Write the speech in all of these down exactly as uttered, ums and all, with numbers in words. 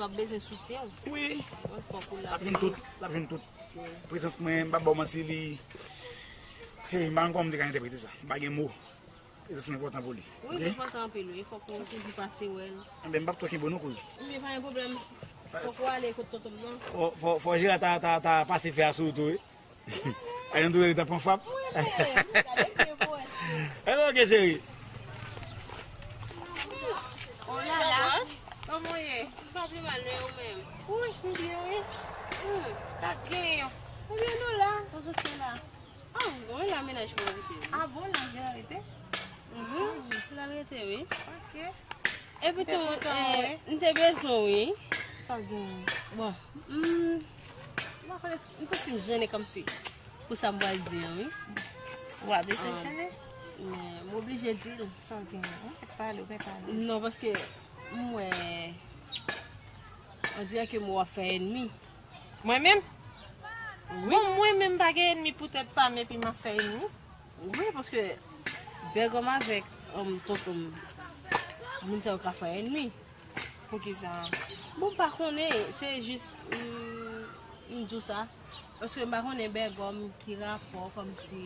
W ap bezwen soutyen w. Wi. Mwen fòk ou la. L ap jwenn tout. L ap jwenn tout. Prezans mwen, m p ap ba w manti, li. Hey, m pa konn kòman m te ka entèprete sa. M pa gen mo. Prezans mwen enpòtan pou li. Wi, li enpòtan anpil, wi. Fòk ou toujou pase wè l. Enben, m p ap twò kenbe w non, kouz. Enben, pa gen pwoblèm. Fòk ou ale kot tonton m nan. Fò, fò, fò Jera ta, ta, ta pase fè a sou ou tou, wi. Ay, ann tou, li ta pran frap. Wi, men, gade pye pou wè. Enben, oke, cheri. Oh là là. Kòman w ye? M pa pi mal, men ou menm? Wi, m byen, wi. Hmm, ta gen yon. Konbyen nou la? Sa sot fè la? Ah, bon, la mennaj mwen rete, wi. Ah bon, la mennaj rete? Mhm, la rete, wi. Ok. Epi tou, eh, m te bezwen, wi. Sa w gen? Bon, mm, m pa konnen, m santi m jennen kòmsi pou sa m pral di an, wi. Ou pa bezwen jennen? Men m oblije di l. Sa w gen? Ou mèt pale, ou mèt pale. Non, paske m wè, on dirè ke m wè w ap fè ènmi. Mwen menm? Wi. Bon, mwen menm pa gen ènmi poutèt pa m epi m ap fè ènmi. Wi, paske Bègòm avèk, um, tonton m, moun sa yo ka fè ènmi. Poukisa? Bon, m pa konnen, se jis, mm, m di w sa. Paske m pa konnen Bègòm ki rapò kòmsi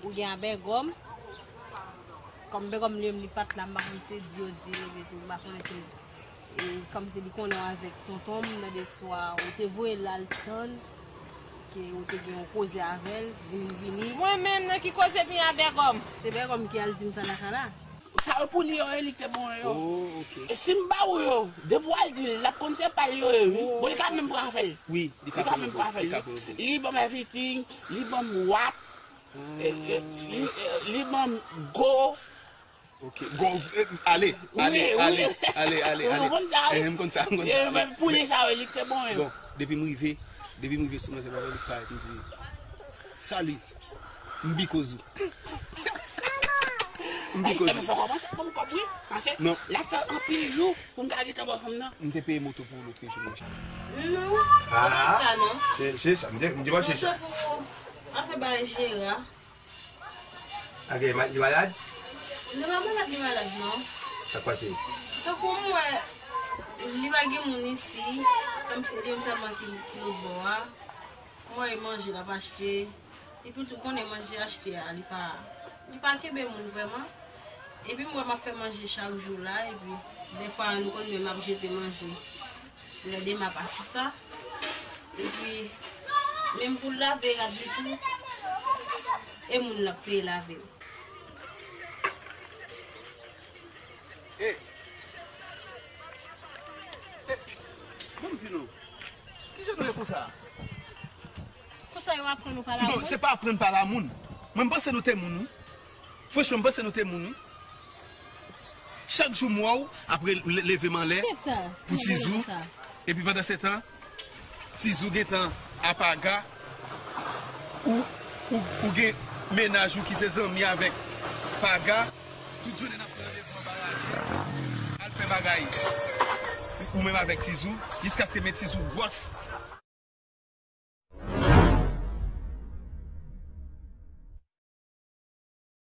ou gen a Bègòm. Kòm Bègòm li menm li pa t la, m pa konn se di yo di l epi tou, m pa konnen se, e, kòmsi li konnen w avèk tonton m nan de swa ou te voye l al tann ke ou te gen yon koze avè l, vin vini. Mwen menm nan ki koze vin a Bègòm? Se Bègòm ki al di m sa nan kay la. Sa yo pou li yo, e li ki te bon yo. Oh, ok. E si m ba ou yo, depi w al di l, l ap konn se pa l yo ye, wi. Oh. Bon, li ka menm pran afè l. Wi, li ka pran afè l. Li ka pran afè l, wi. Li ka pran afè l. Li ban m everything, li ban m what, e, e, li, e, li ban m go. Ok, go, e, ale, ale, ale, ale, ale, ale. Ou konn sa, wi. Eh, m konn sa, m konn sa. E, men pou li sa, wi, li ki te bon yo. Bon, depi m rive, depi m rive sou mwen, se pa li k parèt, m di, "Sali, m bi koz ou." M bi koz ou. Fò w kòmanse ban m kòb, wi. Paske l ap fè anpil jou pou m ta gentan ba w fanm nan. M te peye moto pou ou lòt jou, monchè. Non, pa sa, non. Se, se sa, m di, m di, monchè, se sa. Moto pou afè bay Jera. Ak li ma-, li malad? Li pa malad, li malad, non. Sa k pase? Tankou m wè, li pa gen moun isi, kòmsi li menm sèlman ki, ki lòt bò a. M wè e manje l ap achte. Epi tou konnen manje achte a, li pa, li pa kenbe moun vrèman. Epi m wè m ap fè manje chak jou la, epi dèfwa nou konn wè m ap jete manje. Lè demen pa sou sa. Epi, menm pou l lave rad li tou, e moun l ap peye lave yo. E, e, ban m di nou, kijan nou ye konsa? Konsa yo aprann ou pale a moun? Non, se pa aprann pale a moun. Mwen, m panse nou te moun, wi. Franchman, m panse nou te moun, wi. Chak jou m wè w, apre le-, leve m anlè pou Tizou. Epi pandan se tan, Tizou gentan a Paga. Ou, ou, ou gen mennaj ou ki se zanmi avèk Paga. Tout jounen n ap pran randevou anba ravin. Al fè bagay. Ou menm avèk Tizou. Jiskaske men Tizou gwòs.